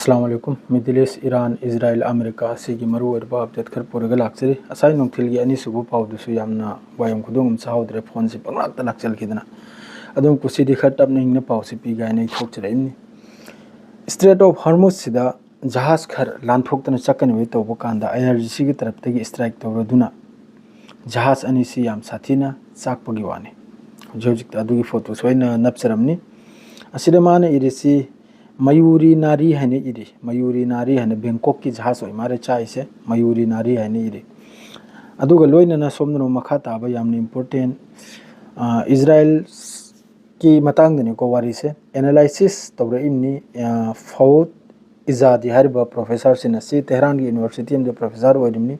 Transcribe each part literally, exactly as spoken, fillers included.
ꯑꯁꯂꯥꯃꯨ ꯑꯂꯥꯏꯀꯨꯝ꯫ Middle East, Iran, ꯏꯖꯔꯥꯏꯜ, America ꯑꯁꯤꯒꯤ ꯃꯔꯨ ꯑꯣꯏꯔꯕ ꯑꯞꯗꯦꯠ ꯈꯔ ꯄꯨꯔꯒ ꯂꯥꯛꯆꯔꯤ꯫ ꯉꯁꯥꯏ ꯅꯨꯡꯊꯤꯜꯒꯤ ꯑꯅꯤꯁꯨꯕ ꯄꯥꯎꯗꯨꯁꯨ ꯌꯥꯝꯅ ꯋꯥꯌꯝ ꯈꯨꯗꯣꯡ ꯑꯃ ꯆꯥꯍꯧꯗ꯭ꯔꯦ, ꯐꯣꯟꯁꯤ ꯄꯪꯂꯥꯛꯇ ꯂꯥꯛꯆꯜꯈꯤꯗꯅ꯫ ꯑꯗꯨꯝ ꯀꯨꯁꯤꯗꯤ ꯈꯔ ꯇꯞꯅ ꯏꯪꯅ ꯄꯥꯎꯁꯤ ꯄꯤꯒꯦ ꯍꯥꯏꯅ ꯑꯩ ꯊꯣꯛꯆꯔꯛꯏꯕꯅꯤ꯫ Strait of Hormuz ꯁꯤꯗ ꯖꯍꯥꯖ ꯈꯔ ꯂꯥꯟꯊꯣꯛꯇꯅ ꯆꯠꯀꯅꯕ ꯇꯧꯕ ꯀꯥꯟꯗ, ꯑꯥꯏ ꯑꯥꯔ ꯖꯤ ꯁꯤꯒꯤ ꯇꯔꯞꯇꯒꯤ ꯏꯁꯇ꯭ꯔꯥꯏꯛ ꯇꯧꯔꯗꯨꯅ ꯖꯍꯥꯖ ꯑꯅꯤꯁꯤ ꯌꯥꯝ ꯁꯥꯊꯤꯅ ꯆꯥꯛꯄꯒꯤ ꯋꯥꯅꯤ꯫ ꯍꯧꯖꯤꯛ ꯍꯧꯖꯤꯛꯇ ꯑꯗꯨꯒꯤ ꯐꯣꯇꯣꯁꯨ ꯑꯩꯅ ꯅꯞꯆꯔꯝꯅꯤ꯫ ꯑꯁꯤꯗ ꯃꯥꯅ ꯏꯔꯤꯁꯤ ꯃꯌꯨꯔꯤ ꯅꯥꯔꯤ ꯍꯥꯏꯅ ꯏꯔꯤ꯫ ꯃꯌꯨꯔꯤ ꯅꯥꯔꯤ ꯍꯥꯏꯅ, ꯕꯦꯡꯀꯣꯛꯀꯤ ꯖꯍꯥꯖ ꯑꯣꯏ ꯃꯥꯜꯂꯦ ꯆꯥꯛꯏꯁꯦ, ꯃꯌꯨꯔꯤ ꯅꯥꯔꯤ ꯍꯥꯏꯅ ꯏꯔꯤ꯫ ꯑꯗꯨꯒ ꯂꯣꯏꯅꯅ ꯁꯣꯝꯗꯅ ꯃꯈꯥ ꯇꯥꯕ ꯌꯥꯝꯅ ꯏꯝꯄꯣꯔꯇꯦꯟ, ꯏꯖꯔꯥꯏꯜ ꯀꯤ ꯃꯇꯥꯡꯗꯅꯤꯀꯣ ꯋꯥꯔꯤꯁꯦ꯫ ꯑꯦꯅꯥꯂꯥꯏꯁꯤꯁ ꯇꯧꯔꯛꯏꯕꯅꯤ, ꯑ, ꯐꯧꯗ ꯏꯖꯥꯗꯤ ꯍꯥꯏꯔꯤꯕ ꯄ꯭ꯔꯣꯐꯦꯁꯔꯁꯤꯅ, ꯁꯤ ꯇꯦꯍꯔꯥꯟꯒꯤ ꯌꯨꯅꯤꯚꯔꯁꯤꯇꯤ ꯑꯃꯗ ꯄ꯭ꯔꯣꯐꯦꯁꯔ ꯑꯣꯏꯔꯤꯕꯅꯤ꯫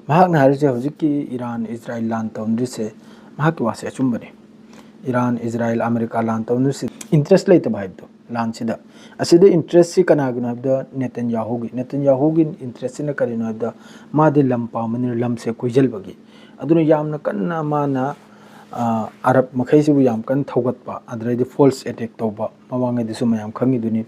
ꯃꯍꯥꯛꯅ ꯍꯥꯏꯔꯤꯁꯦ ꯍꯧꯖꯤꯛꯀꯤ ꯏꯔꯥꯟ ꯏꯖꯔꯥꯏꯜ ꯂꯥꯟ ꯇꯧꯅꯔꯤꯁꯦ, ꯃꯍꯥꯛꯀꯤ ꯋꯥꯁꯦ ꯑꯆꯨꯝꯕꯅꯤ꯫ ꯏꯔꯥꯟ, ꯏꯖꯔꯥꯏꯜ, ꯑꯃꯦꯔꯤꯀꯥ ꯂꯥꯟ ꯇꯧꯅꯔꯤꯁꯦ ꯏꯟꯇꯔꯦꯁ ꯂꯩꯇꯕ ꯍꯥꯏꯕꯗꯣ ꯂꯥꯟꯁꯤꯗ꯫ ꯑꯁꯤꯗ ꯏꯟꯇꯔꯦꯁꯁꯤ ꯀꯅꯥꯒꯤꯅꯣ ꯍꯥꯏꯕꯗ ꯅꯦꯇꯟꯌꯥꯍꯨꯒꯤ꯫ ꯅꯦꯇꯟꯌꯥꯍꯨꯒꯤ ꯏꯟꯇꯔꯦꯁꯁꯤꯅ ꯀꯔꯤꯅꯣ ꯍꯥꯏꯕꯗ ꯃꯥꯗꯤ ꯂꯝ ꯄꯥꯝꯕꯅꯤꯅ ꯂꯝꯁꯦ ꯀꯣꯏꯁꯤꯜꯕꯒꯤ꯫ ꯑꯗꯨꯅ ꯌꯥꯝꯅ ꯀꯟꯅ ꯃꯥꯅ, ꯑ, ꯑꯔꯕ ꯃꯈꯩꯁꯤꯕꯨ ꯌꯥꯝ ꯀꯟꯅ ꯊꯧꯒꯠꯄ, ꯑꯗꯨꯗꯩꯗꯤ ꯐꯣꯜꯁ ꯑꯦꯇꯦꯛ ꯇꯧꯕ, ꯃꯃꯥꯡꯉꯩꯗꯁꯨ ꯃꯌꯥꯝ ꯈꯪꯉꯤꯗꯨꯅꯤ꯫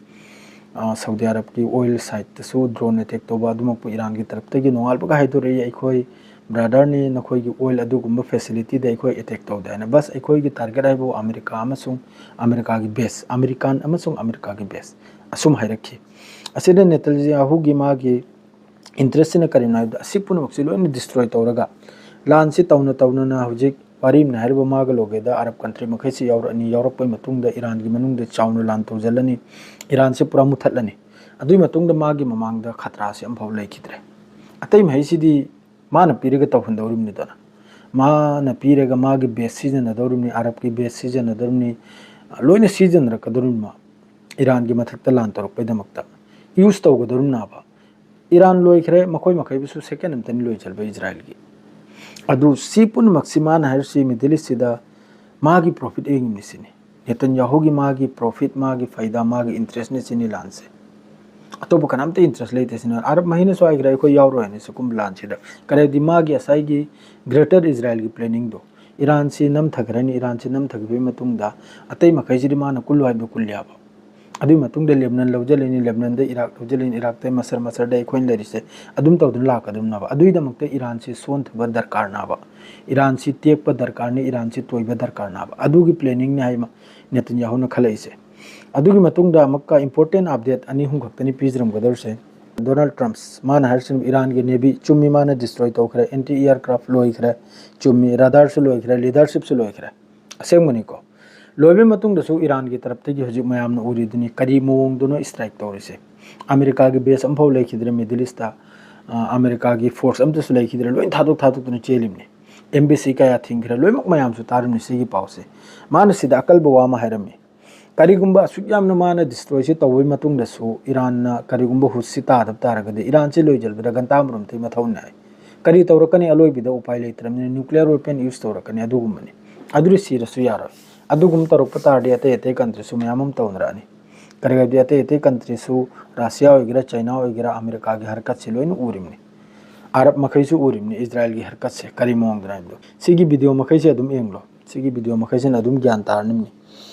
ꯑ, ꯁꯥꯎꯗꯤ ꯑꯔꯕꯀꯤ ꯑꯣꯏꯜ ꯁꯥꯏꯠꯇꯁꯨ ꯗ꯭ꯔꯣꯟ ꯑꯦꯇꯦꯛ ꯇꯧꯕ, ꯑꯗꯨꯃꯛꯄꯨ ꯏꯔꯥꯟꯒꯤ ꯇꯔꯞꯇꯒꯤ ꯅꯣꯡꯉꯥꯜꯕꯒ ꯍꯥꯏꯗꯣꯔꯛꯏ, "ꯑꯩꯈꯣꯏ ꯕ꯭ꯔꯥꯗꯔꯅꯤ, ꯅꯈꯣꯏꯒꯤ ꯑꯣꯏꯜ ꯑꯗꯨꯒꯨꯝꯕ ꯐꯦꯁꯤꯂꯤꯇꯤꯗ ꯑꯩꯈꯣꯏ ꯑꯦꯇꯦꯛ ꯇꯧꯗꯦ" ꯍꯥꯏꯅ꯫ ꯕꯁ, ꯑꯩꯈꯣꯏꯒꯤ ꯇꯥꯔꯒꯦꯠ ꯍꯥꯏꯕꯨ ꯑꯃꯦꯔꯤꯀꯥ ꯑꯃꯁꯨꯡ ꯑꯃꯦꯔꯤꯀꯥꯒꯤ ꯕꯦꯁ, ꯑꯃꯦꯔꯤꯀꯥꯟ ꯑꯃꯁꯨꯡ ꯑꯃꯦꯔꯤꯀꯥꯒꯤ ꯕꯦꯁ, ꯑꯁꯨꯝ ꯍꯥꯏꯔꯛꯈꯤ꯫ ꯑꯁꯤꯗ ꯅꯦꯇꯟꯌꯥꯍꯨꯒꯤ ꯃꯥꯒꯤ ꯏꯟꯇꯔꯦꯁꯁꯤꯅ ꯀꯔꯤꯅꯣ ꯍꯥꯏꯕꯗ, ꯑꯁꯤ ꯄꯨꯝꯅꯃꯛꯁꯤ ꯂꯣꯏꯅ ꯗꯤꯁꯇ꯭ꯔꯣꯏ ꯇꯧꯔꯒ, ꯂꯥꯟꯁꯤ ꯇꯧꯅ ꯇꯧꯅꯅ ꯍꯧꯖꯤꯛ ꯋꯥꯔꯤꯝꯅ ꯍꯥꯏꯔꯤꯕ ꯃꯥꯒ ꯂꯣꯒꯦꯗ ꯑꯔꯕ ꯀꯟꯇ꯭ꯔꯤ ꯃꯈꯩꯁꯤ ꯌꯥꯎꯔꯛꯑꯅꯤ, ꯌꯥꯎꯔꯛꯄꯒꯤ ꯃꯇꯨꯡꯗ ꯏꯔꯥꯟꯒꯤ ꯃꯅꯨꯡꯗ ꯆꯥꯎꯅ ꯂꯥꯟ ꯇꯧꯁꯤꯜꯂꯅꯤ, ꯏꯔꯥꯟꯁꯤ ꯄꯨꯔꯥ ꯃꯨꯊꯠꯂꯅꯤ꯫ ꯑꯗꯨꯒꯤ ꯃꯇꯨꯡꯗ ꯃꯥꯒꯤ ꯃꯃꯥꯡꯗ ꯈꯇ꯭ꯔꯥꯁꯤ ꯑꯃꯐꯥꯎ ꯂꯩꯈꯤꯗ꯭ꯔꯦ꯫ ꯑꯇꯩ ꯃꯍꯩꯁꯤꯗꯤ ꯃꯥꯅ ꯄꯤꯔꯒ ꯇꯧꯍꯟꯗꯧꯔꯤꯕꯅꯤꯗꯅ, ꯃꯥꯅ ꯄꯤꯔꯒ ꯃꯥꯒꯤ ꯕꯦꯁ ꯁꯤꯖꯤꯟꯅꯗꯧꯔꯤꯕꯅꯤ, ꯑꯔꯕꯀꯤ ꯕꯦꯁ ꯁꯤꯖꯤꯟꯅꯗꯧꯔꯤꯕꯅꯤ, ꯂꯣꯏꯅ ꯁꯤꯖꯤꯟꯅꯔꯛꯀꯗꯧꯔꯤꯕꯅꯤ ꯃꯥ, ꯏꯔꯥꯟꯒꯤ ꯃꯊꯛꯇ ꯂꯥꯟ ꯇꯧꯔꯛꯄꯩꯗꯃꯛꯇ ꯌꯨꯁ ꯇꯧꯒꯗꯧꯔꯤꯕꯅꯦꯕ꯫ ꯏꯔꯥꯟ ꯂꯣꯏꯈ꯭ꯔꯦ, ꯃꯈꯣꯏ ꯃꯈꯩꯕꯨꯁꯨ ꯁꯦꯀꯦꯟ ꯑꯝꯇꯅꯤ ꯂꯣꯏꯁꯤꯜꯕ ꯏꯖꯔꯥꯏꯜꯒꯤ꯫ ꯑꯗꯨ ꯁꯤ ꯄꯨꯝꯅꯃꯛꯁꯤ ꯃꯥꯅ ꯍꯥꯏꯔꯤꯁꯤ ꯃꯤꯗꯜ ꯏꯁꯁꯤꯗ ꯃꯥꯒꯤ ꯄ꯭ꯔꯣꯐꯤꯠ ꯌꯦꯡꯉꯤꯕꯅꯤ ꯁꯤꯅꯤ꯫ ꯅꯦꯇꯟꯌꯥꯍꯨꯒꯤ ꯃꯥꯒꯤ ꯄ꯭ꯔꯣꯐꯤꯠ, ꯃꯥꯒꯤ ꯐꯥꯏꯗꯥ, ꯃꯥꯒꯤ ꯏꯟꯇꯔꯦꯁꯅꯤ ꯁꯤꯅꯤ ꯂꯥꯟꯁꯦ꯫ ꯑꯇꯣꯞꯄ ꯀꯅꯥꯝꯇ ꯏꯟꯇꯔꯦꯁ ꯂꯩꯇꯦ ꯁꯤꯅ꯫ ꯑꯔꯕ ꯃꯍꯩꯅꯁꯨ ꯍꯥꯏꯈ꯭ꯔꯦ, "ꯑꯩꯈꯣꯏ ꯌꯥꯎꯔꯣꯏ ꯍꯥꯏꯅ ꯁꯤꯒꯨꯝꯕ ꯂꯥꯟꯁꯤꯗ"꯫ ꯀꯔꯤꯗꯤ ꯃꯥꯒꯤ ꯉꯁꯥꯏꯒꯤ ꯒ꯭ꯔꯦꯇꯔ ꯏꯖꯔꯥꯏꯜꯒꯤ ꯄ꯭ꯂꯦꯅꯤꯡꯗꯣ, ꯏꯔꯥꯟꯁꯤ ꯅꯝꯊꯈ꯭ꯔꯅꯤ, ꯏꯔꯥꯟꯁꯤ ꯅꯝꯊꯈꯤꯕꯒꯤ ꯃꯇꯨꯡꯗ ꯑꯇꯩ ꯃꯈꯩꯁꯤꯗꯤ ꯃꯥꯅ ꯀꯨꯜꯂꯨ ꯍꯥꯏꯕꯗꯣ ꯀꯨꯜꯂꯦ ꯍꯥꯏꯕ꯫ ꯑꯗꯨꯒꯤ ꯃꯇꯨꯡꯗ ꯂꯦꯕꯅꯟ ꯂꯧꯖꯜꯂꯤꯅꯤ, ꯂꯦꯕꯅꯟꯗ ꯏꯔꯥꯛ ꯂꯧꯖꯜꯂꯤꯅꯤ, ꯏꯔꯥꯛꯇ ꯃꯁꯔ, ꯃꯁꯔꯗ ꯑꯩꯈꯣꯏꯅ ꯂꯩꯔꯤꯁꯦ꯫ ꯑꯗꯨꯝ ꯇꯧꯗꯨꯅ ꯂꯥꯛꯀꯗꯕꯅꯦꯕ꯫ ꯑꯗꯨꯒꯤꯗꯃꯛꯇ ꯏꯔꯥꯟꯁꯤ ꯁꯣꯟꯊꯕ ꯗꯔꯀꯥꯔꯅꯦꯕ, ꯏꯔꯥꯟꯁꯤ ꯇꯦꯛꯄ ꯗꯔꯀꯥꯔꯅꯤ, ꯏꯔꯥꯟꯁꯤ ꯇꯣꯏꯕ ꯗꯔꯀꯥꯔꯅꯦꯕ꯫ ꯑꯗꯨꯒꯤ ꯄ꯭ꯂꯦꯅꯤꯡꯅꯤ ꯍꯥꯏ ꯅꯦꯇꯟꯌꯥꯍꯨꯅ ꯈꯜꯂꯛꯏꯁꯦ꯫ ꯑꯗꯨꯒꯤ ꯃꯇꯨꯡꯗ ꯑꯃꯨꯛꯀ ꯏꯝꯄꯣꯔꯇꯦꯟ ꯑꯞꯗꯦꯠ ꯑꯅꯤ ꯑꯍꯨꯝ ꯈꯛꯇꯅꯤ ꯄꯤꯖꯔꯝꯒꯗꯧꯔꯤꯁꯦ꯫ ꯗꯣꯅꯥꯜꯗ ꯇ꯭ꯔꯝꯞ ꯃꯥꯅ ꯍꯥꯏꯔꯤꯁꯤꯅ ꯏꯔꯥꯟꯒꯤ ꯅꯦꯚꯤ ꯆꯨꯝꯃꯤ, ꯃꯥꯅ ꯗꯤꯁꯇ꯭ꯔꯣꯏ ꯇꯧꯈ꯭ꯔꯦ, ꯑꯦꯟꯇꯤ ꯏꯌꯥꯔꯀ꯭ꯔꯥꯐ ꯂꯣꯏꯈ꯭ꯔꯦ, ꯆꯨꯝꯃꯤ, ꯔꯥꯗꯥꯔꯁꯨ ꯂꯣꯏꯈ꯭ꯔꯦ, ꯂꯤꯗꯔꯁꯤꯞꯁꯨ ꯂꯣꯏꯈ꯭ꯔꯦ꯫ ꯑꯁꯦꯡꯕꯅꯤꯀꯣ꯫ ꯂꯣꯏꯕꯒꯤ ꯃꯇꯨꯡꯗꯁꯨ ꯏꯔꯥꯟꯒꯤ ꯇꯔꯞꯇꯒꯤ ꯍꯧꯖꯤꯛ ꯃꯌꯥꯝꯅ ꯎꯔꯤꯗꯨꯅꯤ ꯀꯔꯤ ꯃꯑꯣꯡꯗꯅꯣ ꯏꯁꯇ꯭ꯔꯥꯏꯛ ꯇꯧꯔꯤꯁꯦ꯫ ꯑꯃꯦꯔꯤꯀꯥꯒꯤ ꯕꯦꯁ ꯑꯃꯐꯥꯎ ꯂꯩꯈꯤꯗ꯭ꯔꯦ ꯃꯤꯗꯜ ꯏꯁꯇ, ꯑ, ꯑꯃꯦꯔꯤꯀꯥꯒꯤ ꯐꯣꯔꯁ ꯑꯝꯇꯁꯨ ꯂꯩꯈꯤꯗ꯭ꯔꯦ, ꯂꯣꯏ ꯊꯥꯗꯣꯛ ꯊꯥꯗꯣꯛꯇꯨꯅ ꯆꯦꯜꯂꯤꯕꯅꯤ꯫ ꯑꯦꯝꯕꯦꯁꯤ ꯀꯌꯥ ꯊꯤꯡꯈ꯭ꯔꯦ, ꯂꯣꯏꯅꯃꯛ ꯃꯌꯥꯝꯁꯨ ꯇꯥꯔꯤꯕꯅꯤ ꯁꯤꯒꯤ ꯄꯥꯎꯁꯦ꯫ ꯃꯥꯅ ꯁꯤꯗ ꯑꯀꯜꯕ ꯋꯥ ꯑꯃ ꯍꯥꯏꯔꯝꯃꯤ꯫ ꯀꯔꯤꯒꯨꯝꯕ ꯑꯁꯨꯛ ꯌꯥꯝꯅ ꯃꯥꯅ ꯗꯤꯁꯇ꯭ꯔꯣꯏꯁꯤ ꯇꯧꯕꯒꯤ ꯃꯇꯨꯡꯗꯁꯨ ꯏꯔꯥꯟꯅ ꯀꯔꯤꯒꯨꯝꯕ ꯍꯨꯠꯁꯤ ꯇꯥꯗꯕ ꯇꯥꯔꯒꯗꯤ ꯏꯔꯥꯟꯁꯤ ꯂꯣꯏꯁꯤꯟꯕꯗ ꯒꯟꯇꯥ ꯃꯔꯨꯝꯊꯩ ꯃꯊꯧꯅꯤ ꯍꯥꯏ꯫ ꯀꯔꯤ ꯇꯧꯔꯛꯀꯅꯤ? ꯑꯂꯣꯏꯕꯤꯗ ꯎꯄꯥꯏ ꯂꯩꯇ꯭ꯔꯕꯅꯤꯅ ꯅ꯭ꯌꯨꯀ꯭ꯂꯤꯌꯔ ꯋꯦꯄꯟ ꯌꯨꯁ ꯇꯧꯔꯛꯀꯅꯤ, ꯑꯗꯨꯒꯨꯝꯕꯅꯤ꯫ ꯑꯗꯨꯗꯤ ꯁꯤꯔꯁꯨ ꯌꯥꯔꯣꯏ꯫ ꯑꯗꯨꯒꯨꯝ ꯇꯧꯔꯛꯄ ꯇꯥꯔꯗꯤ ꯑꯇꯩ ꯑꯇꯩ ꯀꯟꯇ꯭ꯔꯤꯁꯨ ꯃꯌꯥꯝ ꯑꯃ ꯇꯧꯅꯔꯛꯑꯅꯤ꯫ ꯀꯔꯤ ꯍꯥꯏꯕꯗꯤ ꯑꯇꯩ ꯑꯇꯩ ꯀꯟꯇ꯭ꯔꯤꯁꯨ, ꯔꯁꯤꯌꯥ ꯑꯣꯏꯒꯦꯔꯥ, ꯆꯥꯏꯅꯥ ꯑꯣꯏꯒꯦꯔꯥ, ꯑꯃꯦꯔꯤꯀꯥꯒꯤ ꯍꯔꯀꯠꯁꯦ ꯂꯣꯏꯅ ꯎꯔꯤꯕꯅꯤ꯫ ꯑꯔꯕ ꯃꯈꯩꯁꯨ ꯎꯔꯤꯕꯅꯤ ꯏꯖꯔꯥꯏꯜꯒꯤ ꯍꯔꯀꯠꯁꯦ ꯀꯔꯤ ꯃꯑꯣꯡꯗꯅꯣ ꯍꯥꯏꯕꯗꯣ꯫ ꯁꯤꯒꯤ ꯚꯤꯗꯤꯑꯣ ꯃꯈꯩꯁꯦ ꯑꯗꯨꯝ ꯌꯦꯡꯂꯣ꯫ ꯁꯤꯒꯤ ꯚꯤꯗꯤꯑꯣ ꯃꯈꯩꯁꯤꯅ ꯑꯗꯨꯝ ꯒ꯭ꯌꯥꯟ ꯇꯥꯔꯅꯤꯡꯅꯤ꯫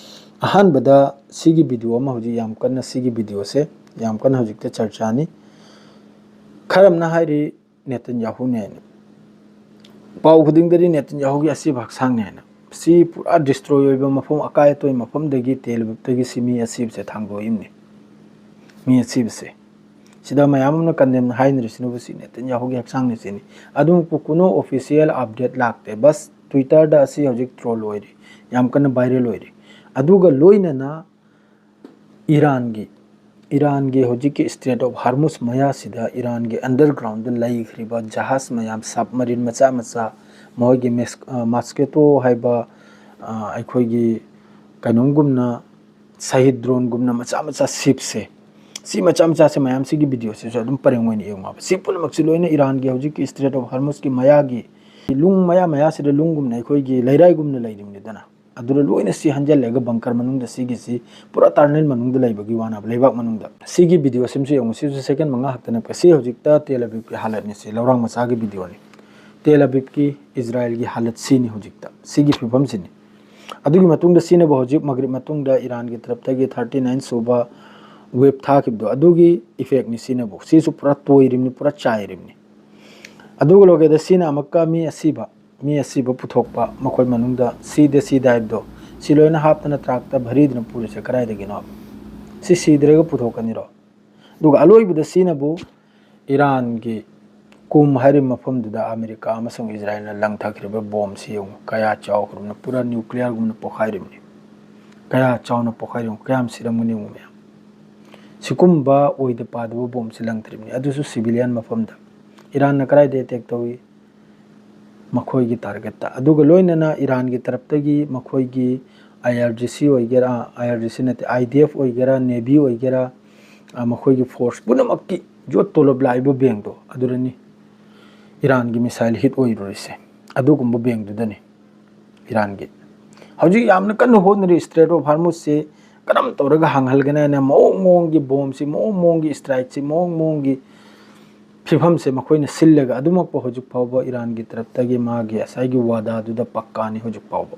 ꯑꯍꯥꯟꯕꯗ ꯁꯤꯒꯤ ꯚꯤꯗꯤꯑꯣ ꯑꯃ ꯍꯧꯖꯤꯛ ꯌꯥꯝ ꯀꯟꯅ, ꯁꯤꯒꯤ ꯚꯤꯗꯤꯑꯣꯁꯦ ꯌꯥꯝ ꯀꯟꯅ ꯍꯧꯖꯤꯛꯇ ꯆꯔꯆꯥꯅꯤ꯫ ꯈꯔ ꯑꯃꯅ ꯍꯥꯏꯔꯤ ꯅꯦꯇꯟꯌꯥꯍꯨꯅꯦ ꯍꯥꯏꯅ꯫ ꯄꯥꯎ ꯈꯨꯗꯤꯡꯗꯗꯤ ꯅꯦꯇꯟꯌꯥꯍꯨꯒꯤ ꯑꯁꯤꯕ ꯍꯛꯆꯥꯡꯅꯦ ꯍꯥꯏꯅ꯫ ꯁꯤ ꯄꯨꯔꯥ ꯗꯤꯁꯇ꯭ꯔꯣꯏ ꯑꯣꯏꯕ ꯃꯐꯝ, ꯑꯀꯥꯏ ꯑꯇꯣꯏ ꯃꯐꯝꯗꯒꯤ ꯇꯦꯜ ꯑꯕꯤꯕꯇꯒꯤ ꯁꯤ ꯃꯤ ꯑꯁꯤꯕꯁꯦ ꯊꯥꯡꯗꯣꯛꯏꯕꯅꯤ꯫ ꯃꯤ ꯑꯁꯤꯕꯁꯦ꯫ ꯁꯤꯗ ꯃꯌꯥꯝ ꯑꯃꯅ ꯀꯟꯗꯦꯝ ꯍꯥꯏꯅꯔꯤꯁꯤꯅꯕꯨ ꯁꯤ ꯅꯦꯇꯟꯌꯥꯍꯨꯒꯤ ꯍꯛꯆꯥꯡꯅꯤ ꯁꯤꯅꯤ꯫ ꯑꯗꯨꯃꯛꯄꯨ ꯀꯨꯅꯣ ꯑꯣꯐꯤꯁꯤꯌꯦꯜ ꯑꯞꯗꯦꯠ ꯂꯥꯛꯇꯦ꯫ ꯕꯁ ꯇ꯭ꯋꯤꯇꯔꯗ ꯑꯁꯤ ꯍꯧꯖꯤꯛ ꯇ꯭ꯔꯣꯜ ꯑꯣꯏꯔꯤ, ꯌꯥꯝ ꯀꯟꯅ ꯚꯥꯏꯔꯦꯜ ꯑꯣꯏꯔꯤ꯫ ꯑꯗꯨꯒ ꯂꯣꯏꯅꯅ ꯏꯔꯥꯟꯒꯤ, ꯏꯔꯥꯟꯒꯤ ꯍꯧꯖꯤꯛꯀꯤ ꯏꯁꯇ꯭ꯔꯦꯠ ꯑꯣꯐ ꯍꯔꯃꯨꯁ ꯃꯌꯥꯁꯤꯗ ꯏꯔꯥꯟꯒꯤ ꯑꯟꯗꯔꯒ꯭ꯔꯥꯎꯟꯗ ꯂꯩꯈ꯭ꯔꯤꯕ ꯖꯍꯥꯖ ꯃꯌꯥꯝ, ꯁꯕꯃꯔꯤꯟ ꯃꯆꯥ ꯃꯆꯥ, ꯃꯈꯣꯏꯒꯤ ꯃꯦꯁ-, ꯑ, ꯃꯁꯀꯦꯇꯣ ꯍꯥꯏꯕ, ꯑ, ꯑꯩꯈꯣꯏꯒꯤ ꯀꯩꯅꯣꯝꯒꯨꯝꯅ, ꯁꯍꯤꯗ ꯗ꯭ꯔꯣꯟꯒꯨꯝꯅ ꯃꯆꯥ ꯃꯆꯥ ꯁꯤꯞꯁꯦ, ꯁꯤ ꯃꯆꯥ ꯃꯆꯥꯁꯦ ꯃꯌꯥꯝꯁꯤꯒꯤ ꯚꯤꯗꯤꯑꯣꯁꯤꯁꯨ ꯑꯗꯨꯝ ꯄꯔꯦꯡ ꯑꯣꯏꯅ ꯌꯦꯡꯉꯣ ꯍꯥꯏꯕ꯫ ꯁꯤ ꯄꯨꯝꯅꯃꯛꯁꯤ ꯂꯣꯏꯅ ꯏꯔꯥꯟꯒꯤ ꯍꯧꯖꯤꯛꯀꯤ ꯏꯁꯇ꯭ꯔꯦꯠ ꯑꯣꯐ ꯍꯔꯃꯨꯁꯀꯤ ꯃꯌꯥꯒꯤ ꯂꯨꯡ ꯃꯌꯥ ꯃꯌꯥꯁꯤꯗ ꯂꯨꯡꯒꯨꯝꯅ ꯑꯩꯈꯣꯏꯒꯤ ꯂꯩꯔꯥꯏꯒꯨꯝꯅ ꯂꯩꯔꯤꯕꯅꯤꯗꯅ꯫ ꯑꯗꯨꯗ ꯂꯣꯏꯅ ꯁꯤ ꯍꯟꯖꯜꯂꯒ ꯕꯪꯀꯔ ꯃꯅꯨꯡꯗ ꯁꯤꯒꯤꯁꯤ ꯄꯨꯔꯥ ꯇꯅꯦꯜ ꯃꯅꯨꯡꯗ ꯂꯩꯕꯒꯤ ꯋꯥꯅꯦꯕ, ꯂꯩꯕꯥꯛ ꯃꯅꯨꯡꯗ꯫ ꯁꯤꯒꯤ ꯚꯤꯗꯤꯑꯣ ꯁꯤꯃꯁꯨ ꯌꯦꯡꯉꯨ, ꯁꯤꯁꯨ ꯁꯦꯀꯦꯟ ꯃꯉꯥ ꯈꯛꯇꯅꯦꯕ꯫ ꯁꯤ ꯍꯧꯖꯤꯛꯇ ꯇꯦꯜ ꯑꯕꯤꯕꯀꯤ ꯍꯥꯂꯠꯅꯤ, ꯁꯤ ꯂꯧꯔꯥꯡ ꯃꯆꯥꯒꯤ ꯚꯤꯗꯤꯑꯣꯅꯤ꯫ ꯇꯦꯜ ꯑꯕꯤꯕꯀꯤ, ꯏꯖꯔꯥꯏꯜꯒꯤ ꯍꯥꯂꯠ ꯁꯤꯅꯤ ꯍꯧꯖꯤꯛꯇ, ꯁꯤꯒꯤ ꯐꯤꯕꯝꯁꯤꯅꯤ꯫ ꯑꯗꯨꯒꯤ ꯃꯇꯨꯡꯗ ꯁꯤꯅꯕꯨ ꯍꯧꯖꯤꯛ ꯃꯒ꯭ꯔꯤꯕ ꯃꯇꯨꯡꯗ ꯏꯔꯥꯟꯒꯤ ꯇꯔꯞꯇꯒꯤ ꯊꯥꯔꯇꯤ ꯅꯥꯏꯟ ꯁꯨꯕ ꯋꯦꯕ ꯊꯥꯈꯤꯕꯗꯣ, ꯑꯗꯨꯒꯤ ꯏꯐꯦꯛꯅꯤ ꯁꯤꯅꯕꯨ꯫ ꯁꯤꯁꯨ ꯄꯨꯔꯥ ꯇꯣꯏꯔꯤꯕꯅꯤ, ꯄꯨꯔꯥ ꯆꯥꯏꯔꯤꯕꯅꯤ꯫ ꯑꯗꯨꯒ ꯂꯣꯏꯒꯦꯗ ꯁꯤꯅ ꯑꯃꯨꯛꯀ ꯃꯤ ꯑꯁꯤꯕ, ꯃꯤ ꯑꯁꯤꯕ ꯄꯨꯊꯣꯛꯄ, ꯃꯈꯣꯏ ꯃꯅꯨꯡꯗ ꯁꯤꯗ ꯁꯤꯗ ꯍꯥꯏꯕꯗꯣ, ꯁꯤ ꯂꯣꯏꯅ ꯍꯥꯞꯇꯅ ꯇ꯭ꯔꯥꯛꯇ ꯚꯔꯤꯗꯨꯅ ꯄꯨꯔꯤꯁꯦ ꯀꯗꯥꯏꯗꯒꯤꯅꯣ? ꯁꯤ ꯁꯤꯗ꯭ꯔꯒ ꯄꯨꯊꯣꯛꯀꯅꯤꯔꯣ? ꯑꯗꯨꯒ ꯑꯂꯣꯏꯕꯗ ꯁꯤꯅꯕꯨ ꯏꯔꯥꯟꯒꯤ ꯀꯨꯝ ꯍꯥꯏꯔꯤꯕ ꯃꯐꯝꯗꯨꯗ ꯑꯃꯦꯔꯤꯀꯥ ꯑꯃꯁꯨꯡ ꯏꯖꯔꯥꯏꯜꯅ ꯂꯪꯊꯈ꯭ꯔꯤꯕ ꯕꯣꯝꯁꯤ ꯌꯦꯡꯉꯨ, ꯀꯌꯥ ꯆꯥꯎꯈ꯭ꯔꯕꯅꯣ, ꯄꯨꯔꯥ ꯅ꯭ꯌꯨꯀ꯭ꯂꯤꯌꯔꯒꯨꯝꯅ ꯄꯣꯈꯥꯏꯔꯤꯕꯅꯤ꯫ ꯀꯌꯥ ꯆꯥꯎꯅ ꯄꯣꯈꯥꯏꯔꯤꯕꯅꯣ, ꯀꯌꯥꯝ ꯁꯤꯔꯝꯒꯅꯤ ꯌꯦꯡꯉꯨ ꯃꯌꯥꯝ꯫ ꯁꯤꯒꯨꯝꯕ ꯑꯣꯏꯗ ꯄꯥꯗꯕ ꯕꯣꯝꯁꯤ ꯂꯪꯊ꯭ꯔꯤꯕꯅꯤ, ꯑꯗꯨꯁꯨ ꯁꯤꯚꯤꯂꯤꯌꯟ ꯃꯐꯝꯗ꯫ ꯏꯔꯥꯟꯅ ꯀꯗꯥꯏꯗ ꯑꯦꯇꯦꯛ ꯇꯧꯏ? ꯃꯈꯣꯏꯒꯤ ꯇꯥꯔꯒꯦꯠꯇ꯫ ꯑꯗꯨꯒ ꯂꯣꯏꯅꯅ ꯏꯔꯥꯟꯒꯤ ꯇꯔꯞꯇꯒꯤ ꯃꯈꯣꯏꯒꯤ ꯑꯥꯏ ꯑꯥꯔ ꯖꯤ ꯁꯤ ꯑꯣꯏꯒꯦꯔꯥ, ꯑꯥꯏ ꯑꯥꯔ ꯖꯤ ꯁꯤ ꯅꯠꯇꯦ, ꯑꯥꯏ ꯗꯤ ꯑꯦꯐ ꯑꯣꯏꯒꯦꯔꯥ, ꯅꯦꯚꯤ ꯑꯣꯏꯒꯦꯔꯥ, ꯑ, ꯃꯈꯣꯏꯒꯤ ꯐꯣꯔꯁ ꯄꯨꯝꯅꯃꯛꯀꯤ ꯌꯣꯠ ꯇꯣꯂꯣꯞ ꯂꯥꯛꯏꯕ ꯕꯦꯡꯗꯣ ꯑꯗꯨꯗꯅꯤ ꯏꯔꯥꯟꯒꯤ ꯃꯤꯁꯥꯏꯜ ꯍꯤꯠ ꯑꯣꯏꯔꯨꯔꯤꯁꯦ꯫ ꯑꯗꯨꯒꯨꯝꯕ ꯕꯦꯡꯗꯨꯗꯅꯤ ꯏꯔꯥꯟꯒꯤ꯫ ꯍꯧꯖꯤꯛ ꯌꯥꯝꯅ ꯀꯟꯅ ꯍꯣꯠꯅꯔꯤ ꯏꯁꯇ꯭ꯔꯦꯠ ꯑꯣꯐ ꯍꯥꯔꯃꯨꯁꯁꯤ ꯀꯔꯝ ꯇꯧꯔꯒ ꯍꯥꯡꯍꯜꯒꯅꯤ ꯍꯥꯏꯅ ꯃꯑꯣꯡ ꯃꯑꯣꯡꯒꯤ ꯕꯣꯝꯁꯤ, ꯃꯑꯣꯡ ꯃꯑꯣꯡꯒꯤ ꯏꯁꯇ꯭ꯔꯥꯏꯛꯁꯤ, ꯃꯑꯣꯡ ꯃꯑꯣꯡꯒꯤ ꯐꯤꯕꯝꯁꯦ ꯃꯈꯣꯏꯅ ꯁꯤꯜꯂꯒ ꯑꯗꯨꯃꯛꯄꯨ ꯍꯧꯖꯤꯛ ꯐꯥꯎꯕ ꯏꯔꯥꯟꯒꯤ ꯇꯔꯞꯇꯒꯤ ꯃꯥꯒꯤ ꯉꯁꯥꯏꯒꯤ ꯋꯥꯗꯥꯗꯨꯗ ꯄꯛꯀꯥꯅꯤ ꯍꯧꯖꯤꯛ ꯐꯥꯎꯕ꯫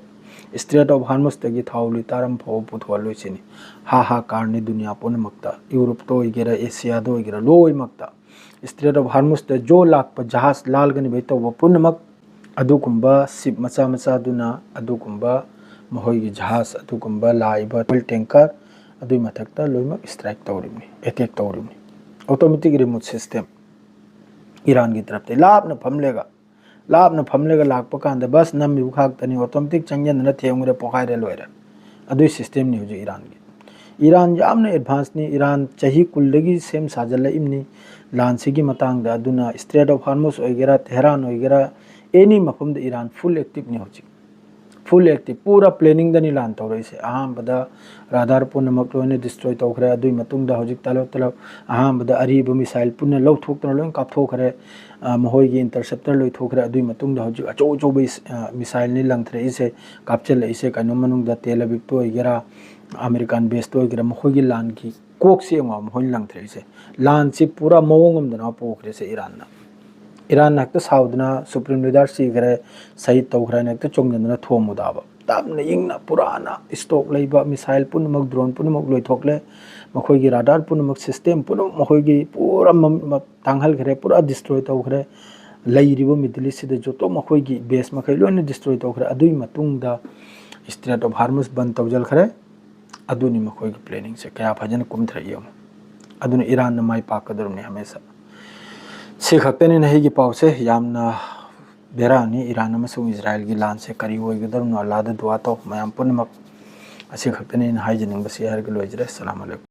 ꯏꯁꯇ꯭ꯔꯦꯠ ꯑꯣꯐ ꯍꯥꯔꯃꯨꯁꯇꯒꯤ ꯊꯥꯎ ꯂꯤꯇꯔ ꯑꯃ ꯐꯥꯎꯕ ꯄꯨꯊꯣꯛꯍꯜꯂꯣꯏ ꯁꯤꯅꯤ꯫ ꯍꯥ ꯍꯥ ꯀꯥꯔꯅꯤ ꯗꯨꯅꯤꯌꯥ ꯄꯨꯝꯅꯃꯛꯇ, ꯌꯨꯔꯣꯞꯇ ꯑꯣꯏꯒꯦꯔꯥ, ꯑꯦꯁꯤꯌꯥꯗ ꯑꯣꯏꯒꯦꯔꯥ, ꯂꯣꯏꯅꯃꯛꯇ꯫ ꯏꯁꯇ꯭ꯔꯦꯠ ꯑꯣꯐ ꯍꯥꯔꯃꯨꯁꯇ ꯖꯣ ꯂꯥꯛꯄ ꯖꯍꯥꯖ ꯂꯥꯜꯒꯅꯤ ꯚꯥꯏ ꯇꯧꯕ ꯄꯨꯝꯅꯃꯛ ꯑꯗꯨꯒꯨꯝꯕ ꯁꯤꯞ ꯃꯆꯥ ꯃꯆꯥꯗꯨꯅ, ꯑꯗꯨꯒꯨꯝꯕ ꯃꯈꯣꯏꯒꯤ ꯖꯍꯥꯖ, ꯑꯗꯨꯒꯨꯝꯕ ꯂꯥꯛꯏꯕ ꯑꯣꯏꯜ ꯇꯦꯡꯀꯔ, ꯑꯗꯨꯒꯤ ꯃꯊꯛꯇ ꯂꯣꯏꯅꯃꯛ ꯏꯁꯇ꯭ꯔꯥꯏꯛ ꯇꯧꯔꯤꯕꯅꯤ, ꯑꯦꯇꯦꯛ ꯇꯧꯔꯤꯕꯅꯤ꯫ ꯑꯣꯇꯣꯃꯦꯇꯤꯛ ꯔꯤꯃꯣꯠ ꯁꯤꯁꯇꯦꯝ ꯏꯔꯥꯟꯒꯤ ꯇꯔꯞꯇ ꯂꯥꯞꯅ ꯐꯝꯂꯒ, ꯂꯥꯞꯅ ꯐꯝꯂꯒ ꯂꯥꯛꯄ ꯀꯥꯟꯗ ꯕꯁ ꯅꯝꯃꯤꯕ ꯈꯛꯇꯅꯤ, ꯑꯣꯇꯣꯃꯦꯇꯤꯛ ꯆꯪꯁꯤꯟꯗꯅ ꯊꯦꯡꯉꯨꯔꯦ, ꯄꯣꯈꯥꯏꯔꯦ, ꯂꯣꯏꯔꯦ꯫ ꯑꯗꯨꯒꯤ ꯁꯤꯁꯇꯦꯝꯅꯤ ꯍꯧꯖꯤꯛ ꯏꯔꯥꯟꯒꯤ꯫ ꯏꯔꯥꯟ ꯌꯥꯝꯅ ꯑꯦꯗꯚꯥꯟꯁꯅꯤ꯫ ꯏꯔꯥꯟ ꯆꯍꯤ ꯀꯨꯟꯗꯒꯤ ꯁꯦꯝ ꯁꯥꯖꯤꯜꯂꯛꯏꯕꯅꯤ ꯂꯥꯟꯁꯤꯒꯤ ꯃꯇꯥꯡꯗ꯫ ꯑꯗꯨꯅ ꯏꯁꯇ꯭ꯔꯦꯠ ꯑꯣꯐ ꯍꯥꯔꯃꯨꯁ ꯑꯣꯏꯒꯦꯔꯥ, ꯇꯦꯍꯔꯥꯟ ꯑꯣꯏꯒꯦꯔꯥ, ꯑꯦꯅꯤ ꯃꯐꯝꯗ ꯏꯔꯥꯟ ꯐꯨꯜ ꯑꯦꯛꯇꯤꯞꯅꯤ ꯍꯧꯖꯤꯛ꯫ ꯐꯨꯜ ꯑꯦꯛꯇꯤꯞ, ꯄꯨꯔꯥ ꯄ꯭ꯂꯦꯅꯤꯡꯗꯅꯤ ꯂꯥꯟ ꯇꯧꯔꯛꯏꯁꯦ꯫ ꯑꯍꯥꯟꯕꯗ ꯔꯥꯗꯥꯔ ꯄꯨꯝꯅꯃꯛ ꯂꯣꯏꯅ ꯗꯤꯁꯇ꯭ꯔꯣꯏ ꯇꯧꯈ꯭ꯔꯦ꯫ ꯑꯗꯨꯒꯤ ꯃꯇꯨꯡꯗ ꯍꯧꯖꯤꯛ ꯇꯂꯞ ꯇꯂꯞ ꯑꯍꯥꯟꯕꯗ ꯑꯔꯤꯕ ꯃꯤꯁꯥꯏꯜ ꯄꯨꯟꯅ ꯂꯧꯊꯣꯛꯇꯅ ꯂꯣꯏ ꯀꯥꯞꯊꯣꯛꯈ꯭ꯔꯦ꯫ ꯑ, ꯃꯈꯣꯏꯒꯤ ꯏꯟꯇꯔꯁꯦꯞꯇꯔ ꯂꯣꯏꯊꯣꯛꯈ꯭ꯔꯦ꯫ ꯑꯗꯨꯒꯤ ꯃꯇꯨꯡꯗ ꯍꯧꯖꯤꯛ ꯑꯆꯧ ꯑꯆꯧꯕ ꯏꯁ-, ꯑ, ꯃꯤꯁꯥꯏꯜꯅꯤ ꯂꯪꯊꯔꯛꯏꯁꯦ, ꯀꯥꯞꯆꯤꯜꯂꯛꯏꯁꯦ꯫ ꯀꯩꯅꯣ ꯃꯅꯨꯡꯗ ꯇꯦꯜ ꯑꯕꯤꯕꯇ ꯑꯣꯏꯒꯦꯔꯥ, ꯑꯃꯦꯔꯤꯀꯥꯟ ꯕꯦꯁꯇ ꯑꯣꯏꯒꯦꯔꯥ, ꯃꯈꯣꯏꯒꯤ ꯂꯥꯟꯒꯤ ꯀꯣꯛꯁꯤ ꯌꯦꯡꯉꯣ, ꯃꯈꯣꯏꯅ ꯂꯪꯊꯔꯛꯏꯁꯦ꯫ ꯂꯥꯟꯁꯤ ꯄꯨꯔꯥ ꯃꯑꯣꯡ ꯑꯃꯗꯅ ꯄꯣꯛꯈ꯭ꯔꯦꯁꯦ ꯏꯔꯥꯟꯅ꯫ ꯏꯔꯥꯟꯅ ꯍꯦꯛꯇ ꯁꯥꯎꯗꯅ ꯁꯨꯄ꯭ꯔꯤꯝ ꯂꯤꯗꯔ ꯁꯤꯈ꯭ꯔꯦ, ꯁꯍꯤꯗ ꯇꯧꯈ꯭ꯔꯦꯅ ꯍꯦꯛꯇ ꯆꯣꯡꯁꯤꯟꯗꯅ ꯊꯣꯝꯃꯨꯗꯕ꯫ ꯇꯞꯅ ꯏꯪꯅ ꯄꯨꯔꯥꯅ ꯏꯁꯇꯣꯛ ꯂꯩꯕ ꯃꯤꯁꯥꯏꯜ ꯄꯨꯝꯅꯃꯛ, ꯗ꯭ꯔꯣꯟ ꯄꯨꯝꯅꯃꯛ ꯂꯣꯏꯊꯣꯛꯂꯦ꯫ ꯃꯈꯣꯏꯒꯤ ꯔꯥꯗꯥꯔ ꯄꯨꯝꯅꯃꯛ, ꯁꯤꯁꯇꯦꯝ ꯄꯨꯝꯅꯃꯛ ꯃꯈꯣꯏꯒꯤ ꯄꯨꯔꯥ ꯃ-, ꯃ-, ꯇꯥꯡꯍꯟꯈ꯭ꯔꯦ, ꯄꯨꯔꯥ ꯗꯤꯁꯇ꯭ꯔꯣꯏ ꯇꯧꯈ꯭ꯔꯦ꯫ ꯂꯩꯔꯤꯕ ꯃꯤꯗꯜ ꯏꯁꯁꯤꯗ ꯖꯣꯇꯣ ꯃꯈꯣꯏꯒꯤ ꯕꯦꯁ ꯃꯈꯩ ꯂꯣꯏꯅ ꯗꯤꯁꯇ꯭ꯔꯣꯏ ꯇꯧꯈ꯭ꯔꯦ꯫ ꯑꯗꯨꯒꯤ ꯃꯇꯨꯡꯗ ꯏꯁꯇ꯭ꯔꯦꯠ ꯑꯣꯐ ꯍꯥꯔꯃꯨꯁ ꯕꯟ ꯇꯧꯁꯤꯟꯈ꯭ꯔꯦ꯫ ꯑꯗꯨꯅꯤ ꯃꯈꯣꯏꯒꯤ ꯄ꯭ꯂꯦꯅꯤꯡꯁꯦ ꯀꯌꯥ ꯐꯖꯅ ꯀꯨꯝꯊꯔꯛꯏ ꯌꯦꯡꯉꯨ꯫ ꯑꯗꯨꯅ ꯏꯔꯥꯟꯅ ꯃꯥꯏ ꯄꯥꯛꯀꯗꯧꯔꯤꯕꯅꯤ ꯍꯃꯦꯁꯥ꯫ ꯁꯤ ꯈꯛꯇꯅꯤ ꯉꯁꯤꯒꯤ ꯄꯥꯎꯁꯦ꯫ ꯌꯥꯝꯅ ꯕꯦꯔꯥꯅꯤ ꯏꯔꯥꯟ ꯑꯃꯁꯨꯡ ꯏꯖꯔꯥꯏꯜꯒꯤ ꯂꯥꯟꯁꯦ꯫ ꯀꯔꯤ ꯑꯣꯏꯒꯗꯧꯔꯤꯕꯅꯣ? ꯑꯜꯂꯥꯗ ꯗꯨꯋꯥ ꯇꯧ ꯃꯌꯥꯝ ꯄꯨꯝꯅꯃꯛ꯫ ꯑꯁꯤ ꯈꯛꯇꯅꯤ ꯑꯩꯅ ꯍꯥꯏꯖꯅꯤꯡꯕꯁꯤ ꯍꯥꯏꯔꯒ ꯂꯣꯏꯖꯔꯦ꯫ ꯑꯁꯂꯥꯃꯨ ꯑꯂꯥꯏꯀꯨꯝ꯫